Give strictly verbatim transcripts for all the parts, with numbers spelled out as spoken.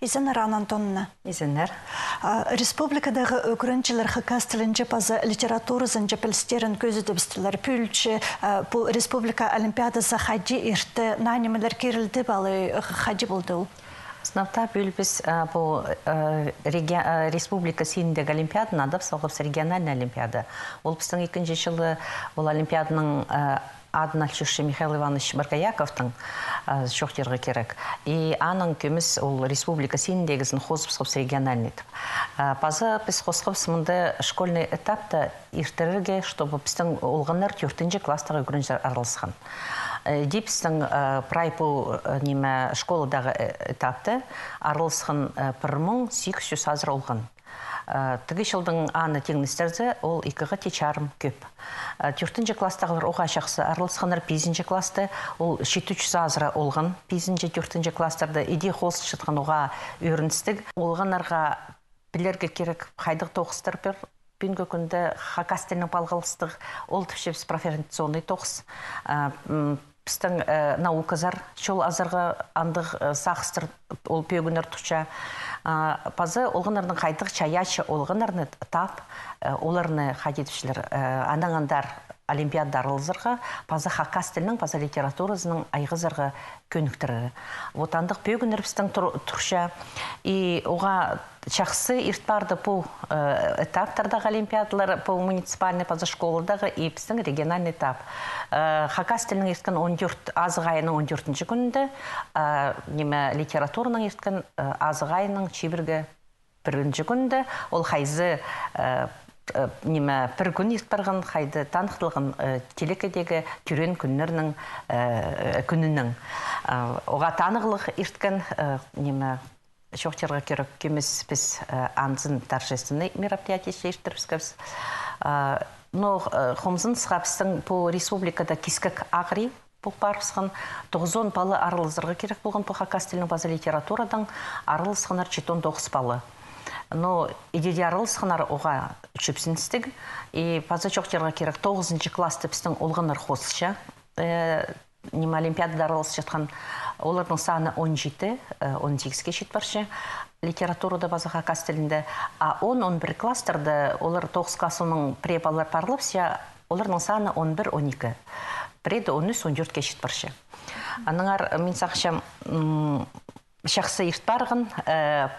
Изеннер, Анна Антоновна. Изеннер. А, республикадағы ӱгренҷілер хакас тілінҷе паза литературазынҷа пілістерін кӧзідібістілер. Пӱӱл че, а, пу республика олимпиадазы хайди иртті, наа нимелер кирілді пе алай, хайди полды ол? Сынап таа, пӱӱл піс, а, пу, а, реги-, а, республика синіндегі олимпиаданы адап салғабыс региональный олимпиада. Ол пістің ікінҷі чылы ол олимпиаданың, а, адын алчатча Михаил Иванович Боргояковтың, а, чоохтирға кирек. И анаң кӧмес ол республика синіндегізін хозыбысхабыс региональный тіп. А, паза піс хосхабыс мында школьный этапта иртірерге, чтобы пістің олғаннар, тӧртінҷі класстағы ӱгренҷілер араласхан. Э, иди пістің, э, прай пу, э, ниме, школадағы, э, этапта араласхан, э, пір муң сигіс чӱс азыра олған. Э, тігі чылдың аны тиңнестірзе, ол ікі хати чарым кӧп. Э, тӧртінҷі класстағылар уғаа чахсы араласханнар, пизінҷі класста ол читі чӱс азыра олған, пизінҷі, тӧртінҷі класстарда. Иди хозылчатхан уғаа ӧріністіг. Олғаннарға пілерге кирек, хайдағ тоғыстар пар пӱӱнгі кӱнде хакас тілінең палғалыстығ, ол тіпчебіс профориентационный тоғыс. А, м, пістің, э, науказар чол азарға андағ, э, сағыстар ол пӧгіннер турча. А, паза олғаннарның хайдағ чайаачы олғаннарны таап, э, оларны хайди тіпчелер, э, анаң андар олимпиада аралазарға, паза хакас тілінің, паза литературазының айғазарға кӧніктірері. Вот андағ пӧгіннер пістің тур-, турча. И уғаа чахсы ирт парды пу, э, этаптардағы олимпиадалар, пу муниципальный паза школадағы, и пістің региональный этап. Э, хакас тілінің ирткен он тӧрт, азығ айының он тӧртінҷі кӱнінде, а, ниме, литератураның ирткен, э, азығ айының чибіргі пірінҷі кӱнінде, ол хайзы, э, э, ниме, пір кӱн ирт парған, хайди таныхталған, э, телекедегі тӧреен кӱннернің, э, кӱнінең. Э, оға таныхтығ ирткен, э, ниме, чоохтирға кирек, кӧмес піс, э, анзын торжественный мероприятие иртірібіскебіс. Э, но, э, хомзынысха пістің пу республикада кискек ағырии пол парыбысхан, тоғызон пала араласарға кирек полған пу хакас тілінең паза литературадаң, араласханнар читон тоғыс пала. Но иди дее араласханнар оға чӧпсіністіг. И паза чоохтирға кирек, тоғызынҷы класста пістің олғаннар хозылча, э, ниме, олимпиадада араласчатхан, олардың саны он читі, э, он сигізге чит парча литературада паза хакас тілінде. А он, он пір класстарда олар тоғыс классының пірее палалар парылыбысча, олардың саны он пір, он ікі. Пірееде он ӱс, он тӧртке чит парча. Аннаңар, э, мин сағынчам, м, чахсы ирт парған, э,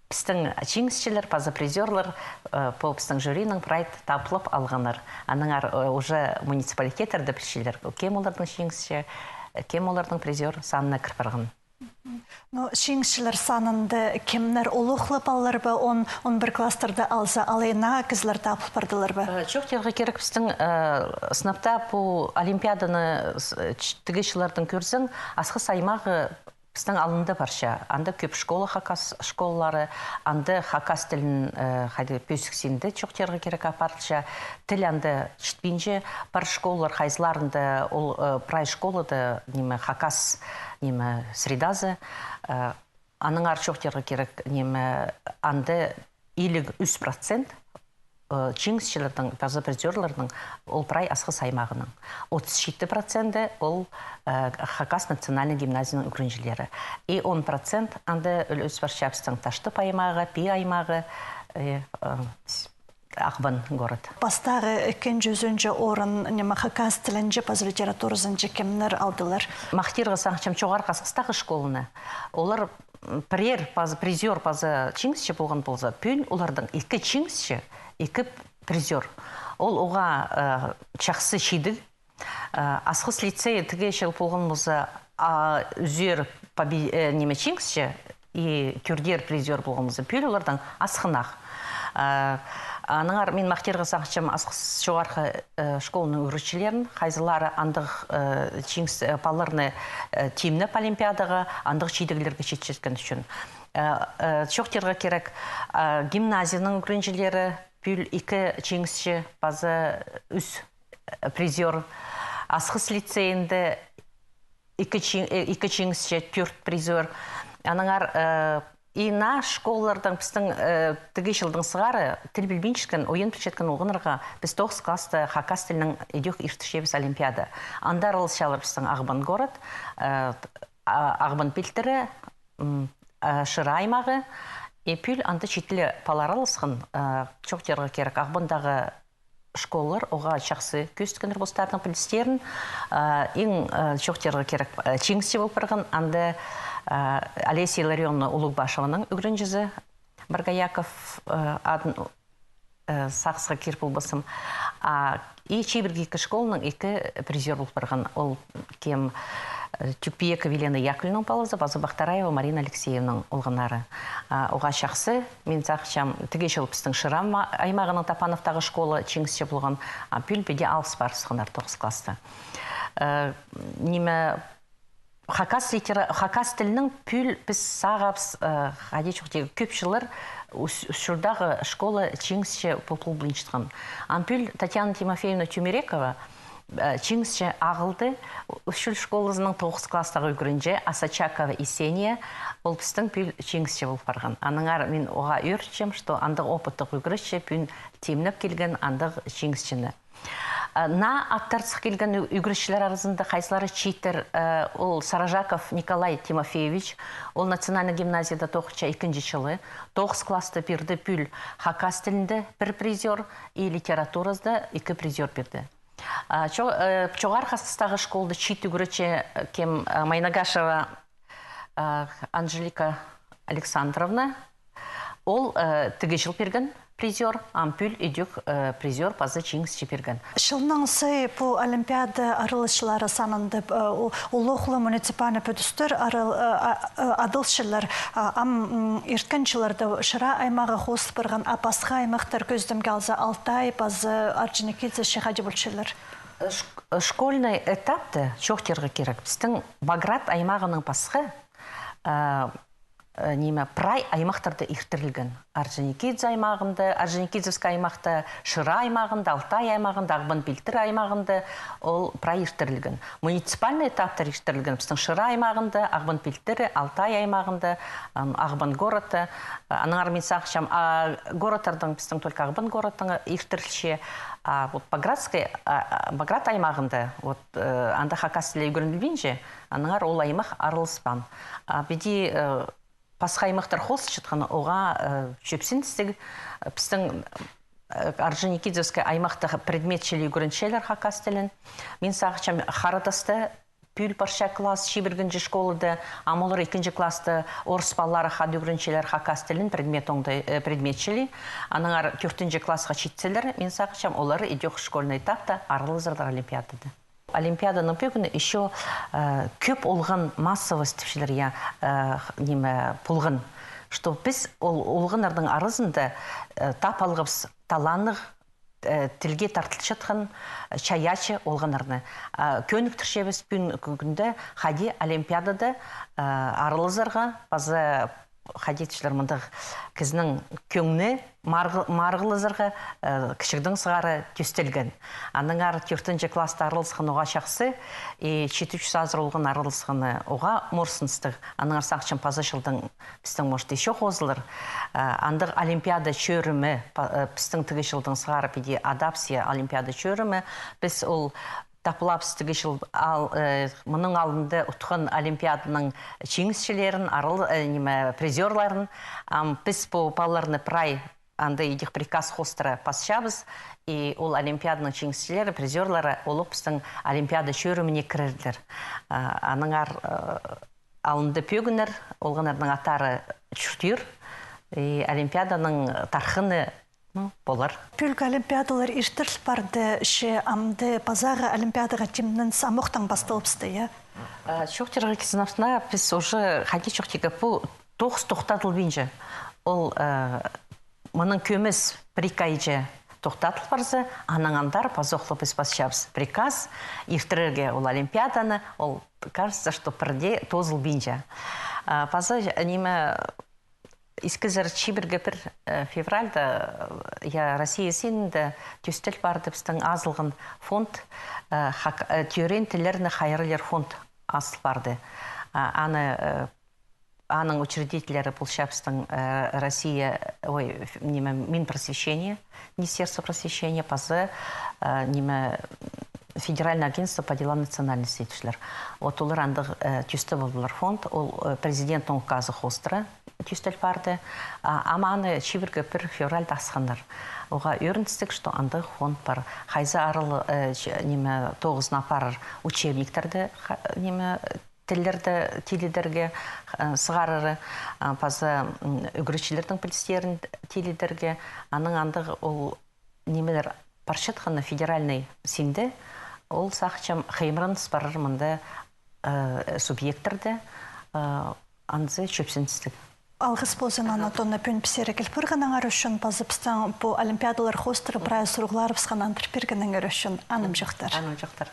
пістің чиңісчілер, паза призёрлар, э, пу пістің жюриның прай табылып алғаннар. Аннаңар, э, уже муниципалитеттерде пілчелер, кем олардың чиңісчі, кем олардың призёр санына кір парған. Ну, чиңісчілер санында кемнер, улуғ ла палалар ба, он, он пір класстарда алза, алай наа кізілер табыл пардылар ба? Э, чоохтирға кирек, пістің, э, сынап таа пу олимпиаданы с-, ч-, тігі чыллардаң кӧрзең, Асхыс аймағы пістің алнында парча. Анда кӧп школа, хакас школалары, анда хакас тілін, э, хайди, пӧзік синде, чоохтирға кирек, апарылча. Тіл анда чітпинче, пар школалар, хайзыларында ол, э, прай школада, ниме, хакас, ниме, средазы, э, аннаңар чоохтирға кирек, ниме, анда илиг ӱс процент, э, чиңісчілернің, паза призёрларның ол прай Асхыс аймағының. Отыс читі проценті ол, э, хакас национальный гимназияның ӱгренҷілері. И он процент анда ӱлес парча пістің Таштып аймағы, Пии аймағы, э, э, с-, Ағбан город. Пастағы ікінҷі, ӱзінҷі орын, ниме, хакас тілінҷе паза литературазынҷа кемнер алдылар? Махтирға сағынчам Чоғархы Асхыстағы школаны. Олар, м, пірер паза призёр, паза чиңісчі полған полза, пӱӱн олардың ікі чиңісчі, ікі призёр. Ол оға, э, чахсы чидіг. Э, Асхыс лицейі тігі чыл полған полза, а, ӱзер побе-, э, ниме, чиңісчі, и тӧртер призёр полған полза, пӱӱл олардаң асхынах. Э, аннаңар мин махтирға сағынчам Асхыс чоғархы, э, школаның ӱгретчілерін, хайзылары андағ, э, чиңіс, э, палаларны, э, тимнеп олимпиадаға, андағ чидіглерге читчеткен ӱчӱн. Э, э, чоохтирға кирек, э, гимназияның ӱгренҷілері, пӱӱл ікі чиңісчі паза ӱс, э, призёр. Асхыс лицейінде ікі чиң-, э, ікі чиңісчі, тӧрт призёр. Аннаңар, э, и наа школалардаң пістің, э, тігі чылдаң сығара тіл пілбинчеткен, ойын пілчеткен олғаннарға піс тоғыс класста хакас тілінең идӧк иртірчебіс олимпиада. Анда араласчалар пістің Ағбан город, э, а-, Ағбан пилтірі, м, Шира аймағы, и пӱӱл анда читі ле пала араласхан. Чоохтирға кирек, Ағбандағы школалар оға чахсы кӧзіткеннер постарының пілістерін. Иң чоохтирға кирек, чиңісчі пол парған анда Олеся Илларионовна Улугбашеваның ӱгренҷізі, Боргояков адын сағысха кир полбассам. И чибіргі ікі школаның ікі призёр пол парған. Ол кем, Тюкпиекова Елена Яковлевнаның палазы, паза Бахтараева Марина Алексеевнаның олғаннары. Оға чахсы, мин сағынчам, тігі чыл пістің Шира аймағының Топановтағы школа чиңісчі полған, а пӱӱл піди алыс парысханнар тоғыс класста. Ниме, хакас литера-, хакас тілінің пӱӱл піс сағабыс, хайди чох тигі, кӧп чыллар ус-, ус чурдағы школа чиңісчі пол-, полбинчатхан. Ам пӱӱл Татьяна Тимофеевна Тюмерекова чиңісчі ағылды, Ус чул школазының тоғыс класстағы ӱгренҷі Асачакова Есения, ол пістің пӱӱл чиңісчі пол парған. Аннаңар мин оға ӧрінчем, что андағ опыттығ ӱгренҷі пӱӱн тимнеп килген андағ чиңісчіні. Наа аттар сых килген ӱ-, ӱгренҷілер аразында хайзылары чииттер, ол Саражаков Николай Тимофеевич, ол национальный гимназияда тоғынча, ікінҷі чылы, тоғыс класста пирді пӱӱл хакас тілінде пір призёр и литературазында ікі призёр пирді. Чо-, чоғархы класстағы школада чиит ӱгренҷі, кем, Майнагашева Анжелика Александровна, ол тігі чыл пирген призёр, ам пӱӱл ідӧк призёр паза чиңісчі пирген. Чылнаң сай пу олимпиада араласчылары санында улуғлығ муниципальный пӱдістер адалчалар. Ам ирткен чылларда Шира аймағы хозыл парған, а пасха аймахтар кӧзідімге алза, Алтай паза Орджоникидзе че хайди полчалар? Школьный этапта чоохтирға кирек, пістің Баграт аймағынаң пасха ниме, прай аймахтарда иртірілген. Орджоникидзе аймағында, Орджоникидзевская аймахта, Шира аймағында, Алтай аймағында, Ағбан пилтірі аймағында ол прай иртірілген. Муниципальный этаптар иртірілген пістің Шира аймағында, Ағбан пилтірі, Алтай аймағында, Ағбан городта. Аннаңар мин сағынчам, а городтардаң пістің только Ағбан городтаң иртірілче, а вот Багратская, Баграт аймағында, вот анда хакас тілі ӱгренілбинче, аннаңар ол аймах араласпаан. А піди пасха аймахтар хозылчатхан, оға чӧпсіністіг. Пістің Орджоникидзевская аймахта предмет чіли ӱгренчелер хакас тілін. Мин сағынчам, Харадаста пӱӱл парча класс, чибіргінҷі школада, ам олар ікінҷі класста орыс палалары хада ӱгренчелер хакас тілін предмет оңдай, предмет чіли. Аннаңар тӧртінҷі классха читселер, мин сағынчам, олар ідӧк школьный этапта аралазарлар олимпиадада. Олимпиаданың пӧгіні ещё кӧп олған массовость тіпчелер, я, ниме, полған. Что піс ол олғаннарның аразында тап алғабыс таланнығ, тілге тартылчатхан, чайаачы олғаннарны. Кӧніктірчебіс пӱӱнгі кӱнде хайди олимпиадада аралазарға, паза хайди тіпчелер мындағ, кізінің кӧңні марғы-, марығлазарға кічігдең сығара тӧстелген. Аннаңар тӧртінҷі класста араласхан оға чахсы, и читі чӱс азыра олған араласханы оға морсыныстығ. Аннаңар сағынчам, паза чылдаң пістің, может, ещё хозылар. Андағ олимпиада чӧрімі, пістің тігі чылдаң сығара піди адапча олимпиада чӧрімі. Піс ол таплап тігі чыл ал-, мының алнында утхан олимпиаданың чиңісчілерін, арал-, ниме, призёрларын. Ам піс пу палаларны прай анда идӧк приказ хоостыра пасчабыс, и ол олимпиаданың чиңісчілері, призёрлары олох пістің олимпиада чӧріміне кірерлер. Аннаңар алнында пӧгіннер, олғаннарның аттары чуртир, и олимпиаданың тархыны, ну, полар. Пӱӱлгі олимпиадалар иртіріл парды, че амды пазағы олимпиадаға тимнензем, амохтаң пасталыбысты, я? Чоохтирға килзе, піс уже хайди чоохтирға, пу тоғыс тохтадылбинча. Ол мының кӧмес пір-ікі айҷа тохтадыл парза, анаң андар пазох ла піс пасчабыс приказ иртірерге ол олимпиаданы, ол, кажется, что пірдее тоозылбинча. Паза, ниме, искезер, чибіргі пір февральда, я, Россия синінде тӧстел парды пістің азылған фонд, хак-, тӧреен тіллерні хайраллир фонд азыл парды. Аны Аның учредительлері полча пістің Россия, ой, ниме, Минпросвещение, Министерство просвещения, паза, ниме, Федеральное агентство по делам национальностей тіпчелер. Вот олар андағ, э, тӧстеп алдылар фонд, ол, э, президенттің указы хоостыра тӧстел парды. А, ам аны чибіргі пір февральда асханнар. Оға ӧріністіг, что андағ фонд пар. Хайзы арал, э, ч-, ниме, тоғызын апарар учебниктерді, ха-, ниме, тіллерді тилідерге, э, сығарары, а, паза, м, ӱгретчілернің пілістерін тилідерге, аның андағ ол нимелер парчатханы федеральный синде, ол сағынчам хыймыраныс парар мында, э, субъекттерде, э, анзы чӧпсіністіг. Алғыс ползын, Анатонна, пӱӱн пістерге киліп парғаныңар ӱчӱн, паза пістің пу олимпиадалар хоостыра прай сурығларыбысха нандырып пиргеніңер ӱчӱн. Анымҷохтар. Анымҷохтар.